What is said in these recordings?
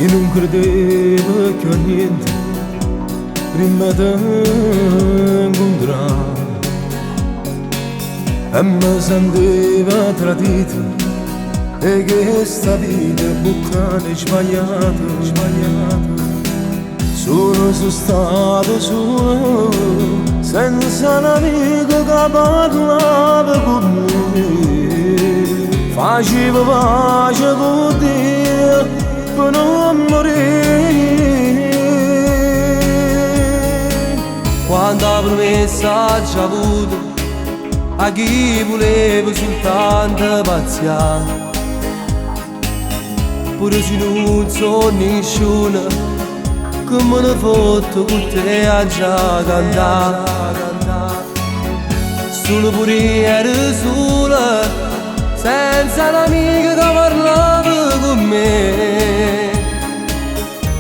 Io nun credevo cchiù a niente primma 'e te 'ncuntrà. E me sentevo tradito 'e chesta vita buttana e sbagliata, sbagliata. Sulo so' stato sulo, senza n'amico ca parlava cu me. Facevo pace cu Dio pe nun murì. Quanta promesse aggio avuto 'a chi vuleva sultanto pazzià. Pure si nun so' nisciuno, che me ne fotte cu te aggia cantà. Sulo pure ero sulo, senza n'amico che parlava con me.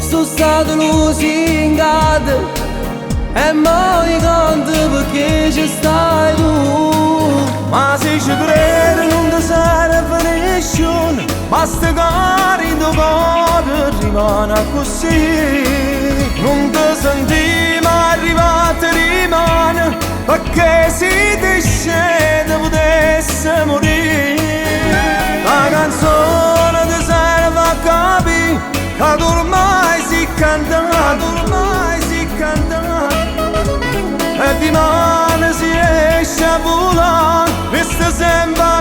Sono stato lusingato e mo io canto perché ci stai tu. Ma si ci crede nun te serve nisciuno, basta che dint' 'o core rimane accussì. Nun te sentì ma arrivato rimane, perché si te scende potesse morì. La canzone ti serve a capì che tu ormai si cantata, ormai si cantata. E dimane si esce a volà, resta sempre